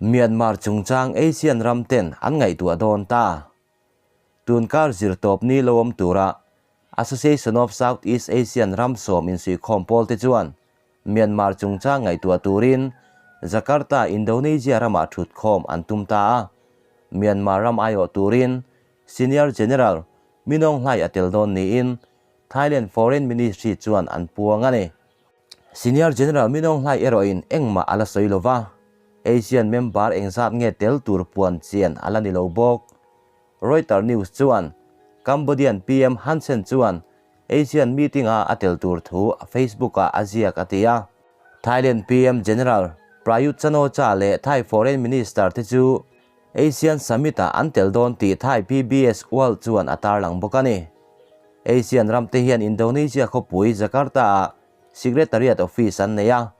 Myanmar chungchang Asian ram ten an ngaihtuah dawn ta. Tunkar zirtawpni lo awm tura Association of Southeast Asian ram sawm insuihkhawm pawl te chuan Myanmar chungchang ngaihtuah turin Jakarta, Indonesia ramah thutkhawm an tum ta a. Myanmar ram aiawh turin Senior General Min Aung Hlaing a tel dawn niin Thailand Foreign Ministry chuan an puang a ni. Senior General Min Aung Hlaing erawhin engmah a la sawi lo va, Asian member engzat nge tel tur puan chian a la ni lo bawk. Reuters News chuan Cambodian PM Hun Sen chuan Asian meeting-a a tel tur thu Facebook-ah a ziak a ti a. Thailand PM General Prayut Chan-o-cha leh Thai Foreign Minister te chu Asian Summit-ah an tel dawn tih Thai PBS World chuan a tarlang bawk a ni. Asian ramte hian Indonesia khawpui Jakarta-ah Secretariat Office an nei a,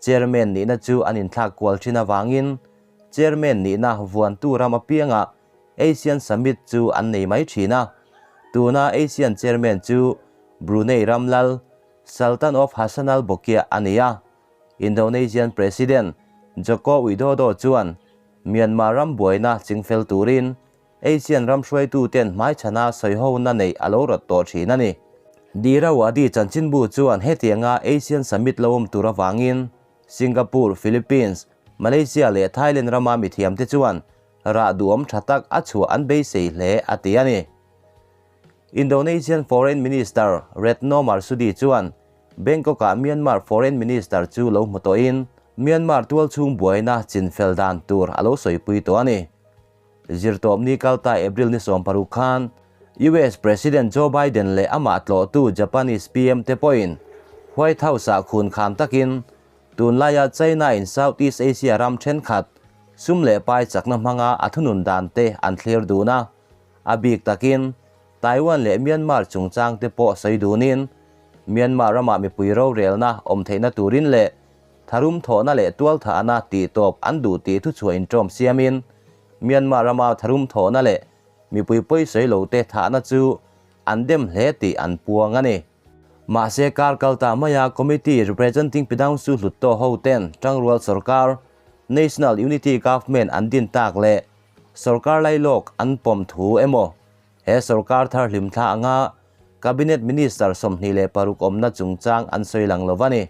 Chairman nihna chu an inthlak kual thin avangin Chairman nihna vuantu ram apiangah Asian Summit chu an nei mai thin a, tuna Asian Chairman chu Brunei ram lal Sultan of Hassanal Bolkiah a ni a, Indonesian President Joko Widodo chuan Myanmar ram buaina chingfel turin Asian ram hruaituten hmaichhana sawihona neih a lo rawt tawh thin a ni. Dirawaddy chanchinbu chuan hetianga Asian Summit lo awm tur avangin Singapore, Philippines, Malaysia leh Thailand rama mithiamte chuan rah duhawm tha tak a chhuah an beisei hle a ti a ni. Indonesian Foreign Minister Retno Marsudi chuan Bangkok-ah Myanmar Foreign Minister chu lo hmu tawhin Myanmar tualchhung buaina chinfel dan tur a lo sawipui tawh a ni. Zirtawpni kalta April ni 16 khan US President Joe Biden leh amah tlawhtu Japanese PM te pawhin White House-ah khun khan takin tunlaia China-in Southeast Asia ram thenkhat sum leh pai chakna hmanga a thunun dan te an thlir dun a. A bik takin Taiwan leh Myanmar chungchang te pawh sawi dunin Myanmar ramah mipui rorelna awm theihna turin leh tharum thawhna leh tualthahna tihtawp an duh tih thuchhuah inṭawm siamin Myanmar rama tharum thawhna leh mipui pawisawi lote thahna chu an dem hle tih an puang a ni. Mahse kar kal ta maia Committee Representing Pyidaungsu Hlutto hoten Tangrual Sorkar, National Unity Government an din tak leh Sorkar lailawk an pawm thu emaw he sorkar thar hlimthla anga Cabinet Minister 26 awmna chungchang an sawi lang lo a ni.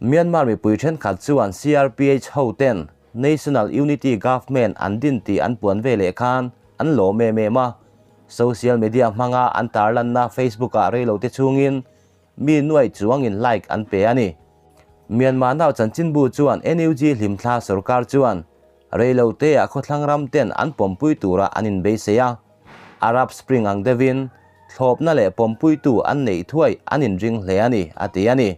Myanmar mipui thenkhat chuan CRPH hoten National Unity Government an din tih an puan ve leh khan an lawm em em a. Social media hmanga an tarlanna Facebook-ah reilote chhungin mi nuai chuangin like an pe a ni. Myanmar nau chanchinbu chuan NUG hlimthla sorkar chuan Reiloteah khawthlang ram ten an pawmpui tura an inbeisei a, Arab Spring ang deuhin thlawpna leh pawmpuitu an neih thuai an inring hle a ni, a ti a ni.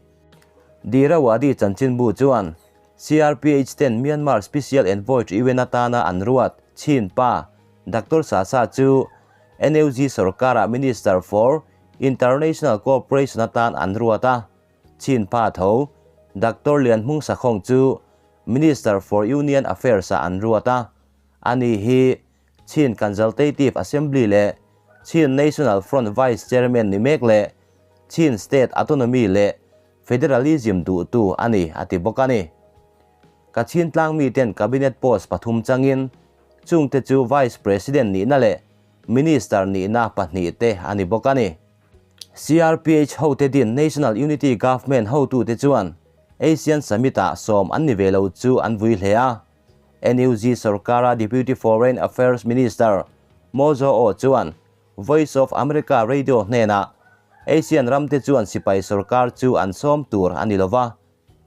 Dirawaddy chanchinbu chuan CRPH ten Myanmar Special Envoy to UN atana an ruat Chin pa Doctor Sasa chu NUG sorkara Minister for International Cooperation atan an ruat a, Chin pa tho Doctor Lian Hmung Sakhong chu Minister for Union Affairs-ah an ruat a, ani hi Chin Consultative Assembly leh Chin National Front Vice Chairman ni mek leh Chin State Autonomy leh Federalism duhtu a ni a ti bawk a ni. Kachin tlangmiten Cabinet post pathum changin chungte chu Vice President nihna leh Minister nihna pahnihte a ni bawk a ni. CRPH hote din National Unity Government hotute chuan Asian Summit-ah sawm an ni ve lo chu an vui hle a. NUG sorkara Deputy Foreign Affairs Minister Mo Zaw Oo chuan Voice of America radio hnenah Asian ramte chuan sipai sorkar chu an sawm tur a ni lo va,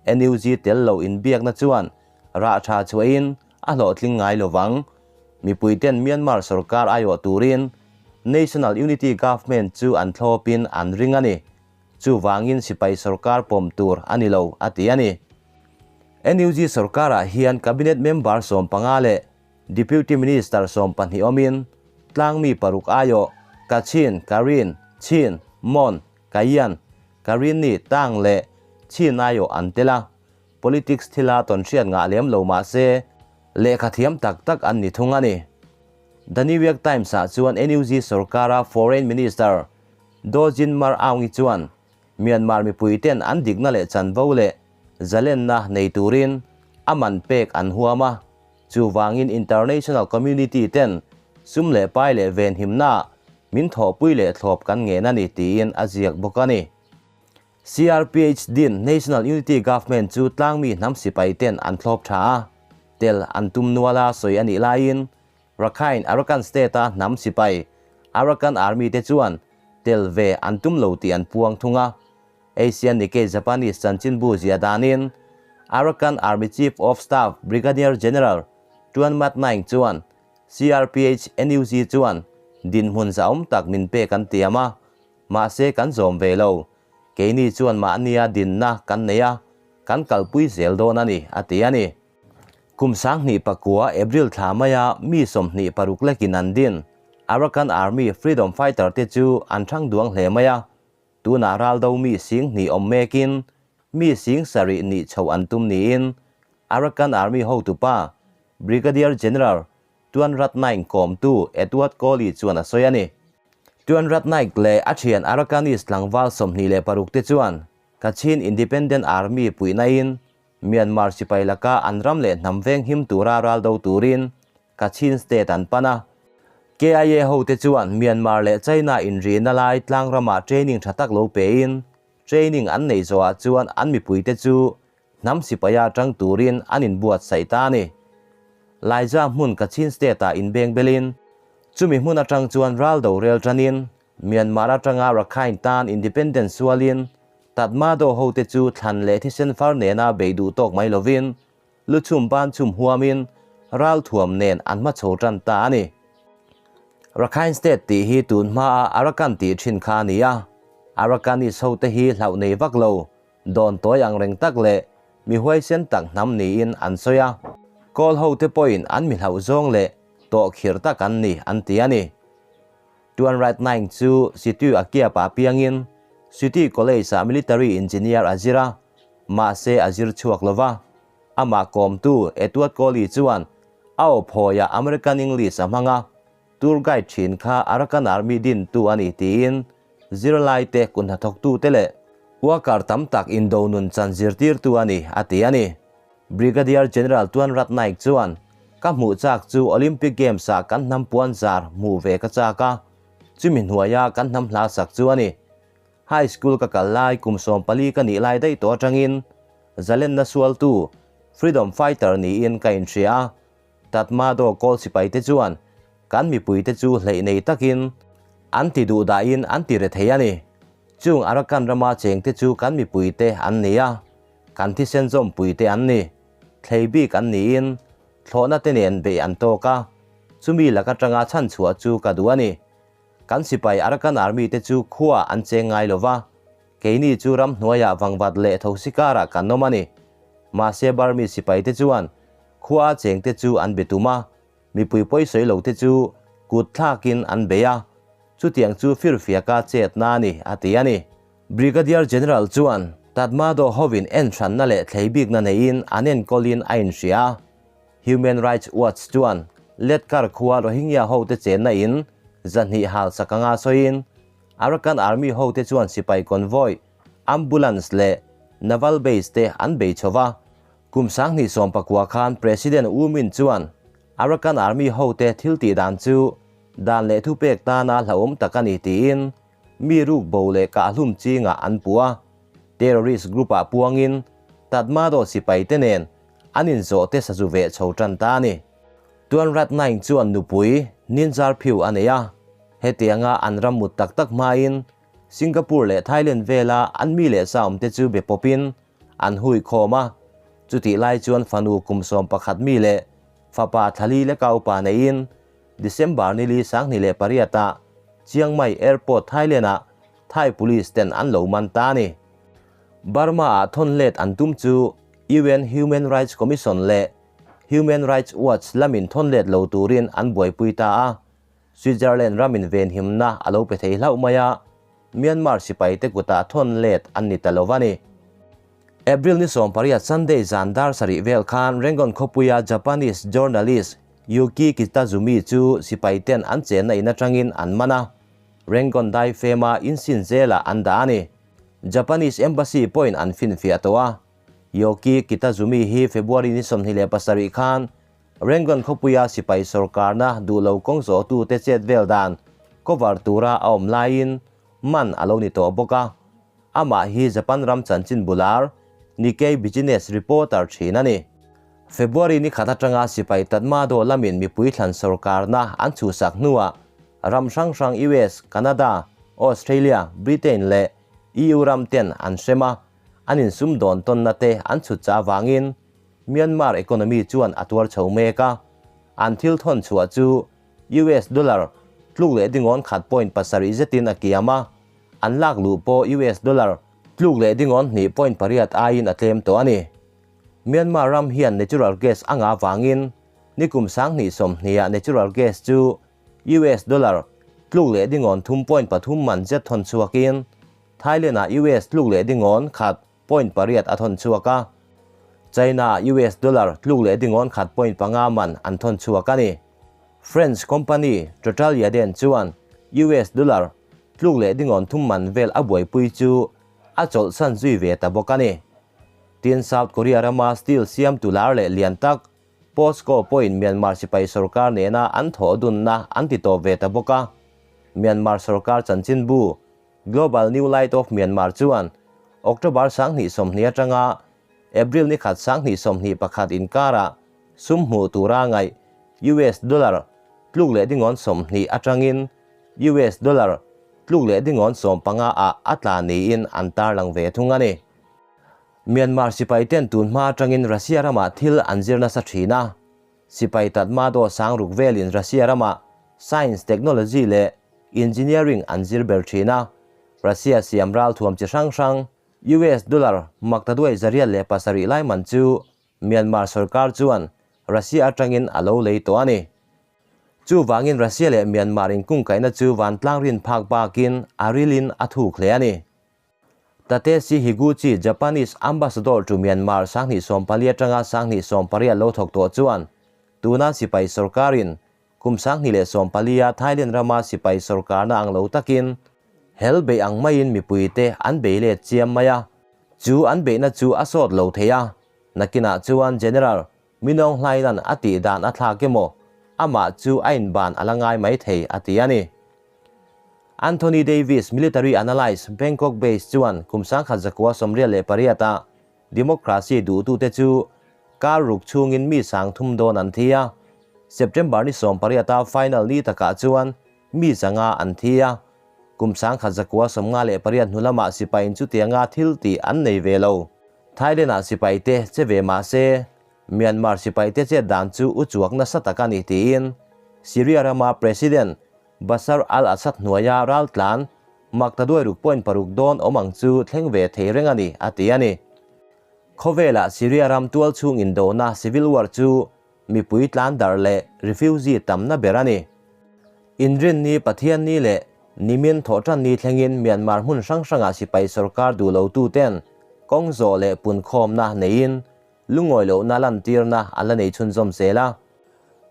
NUG tel lo inbiakna chuan rah tha chhuahin a hlawhtling ngai lo vang. Mipuiten Myanmar sorkar aiawh turin National Unity Government chu an thlawpin an ring a ni. Chuvangin sipai sorkar pawm tur a ni lo, a ti a ni. NUG sorkarah hian Cabinet member 15 leh Deputy Minister 12 awmin tlangmi paruk aiawh Kachin, Karen, Chin, Mon, Kayan, Karenni, Tang leh Chin aiawh an tel a. Politics thila tawnhriat ngah lem lo mah se lehkha thiam tak tak an ni thung a ni. The New York Times-ah chuan NUG sorkara Foreign Minister Daw Jin Mar Aung-i chuan Myanmar mipuiten an dikna leh chanvo leh zalenna nei turin a man pek an huam a. Chuvangin international community ten sum leh pai leh venhimna min thawhpui leh thlawp kan ngen a ni tiin a ziak bawk a ni. CRPH din National Unity Government chu tlangmi hnam sipai ten an thlawp tha a, tel an tum nual a sawi a nih laiin Rakhine Arakan State a hnam sipai Arakan Army te chuan tel ve an tum lo tih an puang thung a. Asian Nikkei Japanese chanchinbu ziah danin Arakan Army Chief of Staff Brigadier General Tuan Mat Naing chuan CRPH NUG chuan dinhmun zahawm tak min pek an tiam a, mahse kan zawm ve lo. Keini chuan mahnia dinna kan nei a, kan kalpui zel dawn a ni, a ti a ni. Kum 2009 April thla maia mi 26 lekin an din Arakan Army Freedom Fighter te chu an thang duang hle mai a, tunah raldo mi 2000 awm mekin mi 7000 nih chho an tum niin Arakan Army hotupa Brigadier General Tuan Rat Naik kawmtu Edward Cawley chuan a sawi a ni. Tuan Rat Naik leh a thian Arakanese tlangval 26 te chuan Kachin Independent Army puihnain Myanmar sipai laka an ram leh hnam veng him tura ral do turin Kachin State an pan a. KIA hote chuan Myanmar leh China inrihna lai tlang ramah training tha tak lo pein training an neih zawhah chuan an mipuite chu hnam sipaia tang turin an inbuatsaih ta a ni. Laija hmun Kachin State-ah inbeng belin chumi hmun atang chuan ral do rel tanin Myanmar atanga Rakhine tan independence sualin Tatmadaw hote chu thlan leh thisen far nena bei duh tawk mai lovin, lu chhum ban chhum huamin ral thuam nen an hma chho tan ta a ni. Rakhine State tih hi tun hmaa Arakan tih thin kha a ni a, Arakanese hote hi hlauh nei vak lo, dawn tawi ang reng tak leh mi huaisen tak hnam niin an sawi a. Kawl hote pawhin an mi hlauh zawng leh tawh khirh tak an ni an ti a ni. Tuan Right Naing chu Situ a kiap ah piangin City College ah Military Engineer a zir a, mahse a zir chhuak lo va. Amah kawmtu Edward Cawley chuan a aw phawiah American English a hmang a, tour guide thin kha Arakan Army dintu a ni tiin zirlaite kun hnathawktute leh worker tam tak indo nun chan zirtirtu a ni a ti a ni. Brigadier General Tuan Rat Naik chuan, Ka hmuh chak chu Olympic Games ah kan hnam puan zar hmuh ve ka chak a, chumi hnuaia kan hnam hla sak chu a ni. High School ka kal lai kum 14 ka nih lai daih tawh atangin zalenna sualtu, freedom fighter, niin ka inhria a, Tatmadaw kawl sipai te chuan kan mipui te chu hleih nei takin an ti duh dahin an ti re thei a ni. Chung Arakan rama cheng te chu kan mipui te an ni a, kan thisen zawmpui te an ni. Thlei bik an niin thlawhna te nen beih an tawk a, chumi lak atanga chhan chhuah chu ka duh a ni. Kan sipai Arakan Army te chu khua an cheng ngai lo va, keini chu ramhnuaiah vangvat leh thosi karah kan awm a ni. Mahse Burmese sipai te chuan khua a cheng te chu an be tum a, mipui pawisawi lo te chu kut thlakin an bei a, chutiang chu firfiaka chetna a ni, a ti a ni. Brigadier General chuan Tatmadaw hovin enhranna leh thlei bikna neiin an enkawlin a inhria a. Human Rights Watch chuan Letkar khua Rohingya hote chenna in 200 hal sak anga sawiin Arakan Army hote chuan sipai convoy, ambulance leh naval base te an bei chho va. Kum 2019 khan President U Myint chuan Arakan Army hote thil tih dan chu dan leh thupek tana hlauhawm tak a ni tiin mi ruk bo leh kahhlum chingah an puh a, terrorist group ah puangin Tatmadaw sipai te nen an inzawh te sazu veh chho tan ta a ni. Tuan Rat Naing chuan nupui Ninjar Phiu a nei a, hetianga an ram mut tak tak hmain Singapore leh Thailand vela an mi leh sa awm te chu be pawpin an hui khawm a, chutih lai chuan fanu kum 11 mi leh fapa thlali leka upa neiin December ni li 2008 ah Chiang Mai Airport Thailand ah Thai Police ten an lo man ta a ni. Burma ah thawn let an tum chu UN Human Rights Commission leh Human Rights Watch lamin thawn let lo turin an buaipui ta a, Switzerland ramin venhimna a lo pe thei hlauh mai a, Myanmar sipai te kutah thawn let an ni ta lo a ni. April ni 18 Sunday zan dar sarih vel khan Rangoon khawpuia Japanese journalist Yuki Kitazumi chu sipai ten an chenna in atangin an man a, Rangoon dai fema insin zelah an dah a ni. Japanese Embassy pawhin an finfiah tawh a, Yoki Kitazumi hi February ni 27 khan Rangoon khawpuia sipai sorkarna duh lo kawng zawhtute chet vel dan cover tura a awm laiin man a lo ni tawh bawk a. Amah hi Japan ram chanchin bular Nikkei Business reporter thin a ni. February ni khat atanga sipai Tatmadaw lamin mipui thlan sorkarna an chhuhsak hnuah ram hrang hrang US, Canada, Australia, Britain leh EU ram ten an hrem a, an insumdawn tawnna te an chhut chah avangin Myanmar economy chuan a tuar chho mek a, an thil thawn chhuah chu US dollar tluk leh dingawn khat point pasarih zetin a kiam a, an lak luh pawh US dollar tluk leh dingawn hnih point pariat aiin a tlem tawh a ni. Myanmar ram hian natural gas a ngah vangin nikum sanghnih sawmhniha natural gas chu US dollar tluk leh dingawn thum point pathum man zet thawn chhuakin Thailand-ah US tluk leh dingawn khat point pariat a thawn chhuak a, China-ah US dollar tluk leh dingawn khat point panga man an thawn chhuak a ni. French company Total Yaden chuan US dollar tluk leh dingawn thum man vel a buaipui chu a chawlhsan zui ve ta bawk a ni. Tin, South Korea rama steel siamtu lar leh lian tak POSCO pawhin Myanmar sipai sorkar nena an thawh dunna an ti tawp ve ta bawk a. Myanmar sorkar chanchinbu Global New Light of Myanmar chuan October 2020 atanga April ni khat 2021 inkarah sum hmuh tura ngaih US dollar tluk leh dingawn 20 atangin US dollar tluk leh dingawn 15 ah a tla niin an tarlang ve thung a ni. Myanmar sipai ten tun hma atangin Russia ramah thil an zir nasa thin a, sipai Tatmadaw sangruk velin Russia ramah science, technology leh engineering an zir ber thin a, Russia siam ralthuam chi hrang hrang US dollar maktaduai zariat leh pasarih lai man chu Myanmar sorkar chuan Russia atangin a lo lei tawh a ni. Chuvangin Russia leh Myanmar inkungkaihna chu vantlang rin phak bakin a rilin a thuk hle a ni. Tateshi Higuchi, Japanese Ambassador to Myanmar 2014 atanga 2018 lo thawk tawh chuan tuna sipai sorkarin kum 2014 a Thailand rama sipai sorkarna ang lo takin hel beih ang maiin mipuite an bei let chiam mai a, chu an beihna chu a sawt lo thei a, nakinah chuan General Min Aung Hlaing-a'n a tih dan a thlak emaw amah chu a inban a la ngai mai thei a ti a ni. Anthony Davis, military analyst, Bangkok based chuan kum 1988 ah democracy duhtute chu kar ruk chhungin mi 3000 dawn an thi a, September ni 18 a final ni takah chuan mi 500 an thi a, kum 1958 hnu lamah sipain chutianga thil tih an nei ve lo. Thailand-ah sipaite che ve mah se, Myanmar sipaite chet dan chu u chuak nasa tak a ni tiin Syria rama President Bashar al-Assad hnuaia raltlan maktaduai ruk point paruk dawn awm ang chu thleng ve thei reng a ni, a ti a ni. Khawvelah Syria ram tual chhung indona civil war chu mipui tlan darh leh refugee tamna ber a ni. Inrinni, Pathianni leh nimin thawhtanni thlengin Myanmar hmun hrang hrangah sipai sorkar duh lotuten kawng zawh leh punkhawmna neiin lungawi lohna lantirna an la nei chhunzawm zel a.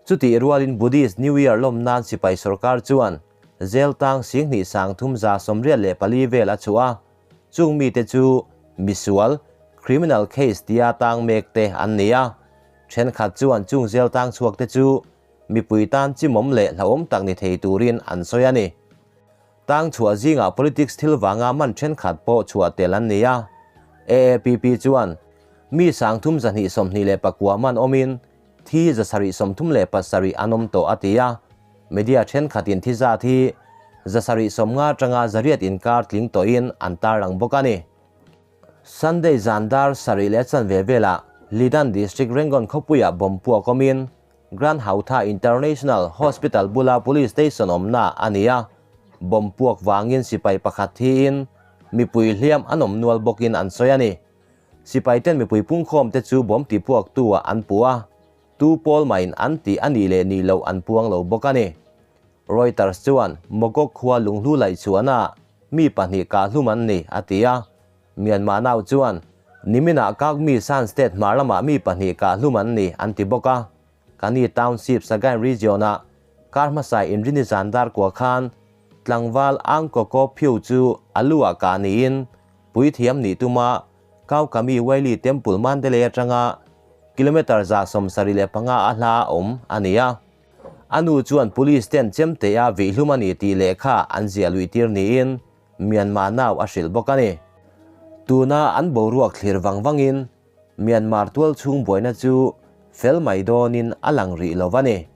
Chutih rualin Buddhist New Year lawm nan sipai sorkar chuan zel tang 23,184 vel a chhuah a, chung mite chu misual, criminal case tia tang mek te an ni a. Thenkhat chuan chung zel tang chhuak te chu mipui tan chimawm leh hlauhawm tak ni thei turin an sawi a ni. Tang chhuah zingah politics thil vanga man thenkhat pawh chhuah tel an ni a. AAPP chuan mi 32,229 man awmin thi 737 an awm tawh a ti a. Media thenkhatin thi zat hi 750 atanga 800 inkar tling tawhin an tarlang bawk a ni. Sunday zan dar sarih leh chanve velah Lidan District Rangoon khawpuiah bomb puak awmin Grand Hautha International Hospital bula Police Station awmna a ni a, bomb puak vangin sipai pakhat thiin mipui hliam an awm nual bawkin an sawi a ni. Sipai ten mipui pungkhawm te chu bomb ti puak tu ah an puh a, tu pawl mahin an tih a nih leh nih loh an puang lo bawk a ni. Reuters chuan Mogok khua lunghlu laih chhuahna mi pahnih kah hlum an ni a ti a, Myanmar nau chuan niminah kak mi Shan State hmar lamah mi pahnih kah hlum an ni an ti bawk a. Kani Township Sagaing Region-ah kar hmasa inrini zan dar kua khan tlangval Aung Ko Ko Phyu chu a lu ah kah niin puithiam nih tuma Kau Kami Waili Temple Mandalay atanga kilometre 75 a hla awm a ni a. A nu chuan police ten chemtea veihlum a ni tih lehkha an ziah luih tir niin Myanmar Now a hrilh bawk a ni. Tuna an boruak thlir vang vangin Myanmar tual chhung buaina chu fel mai dawnin a lang rih lo a ni.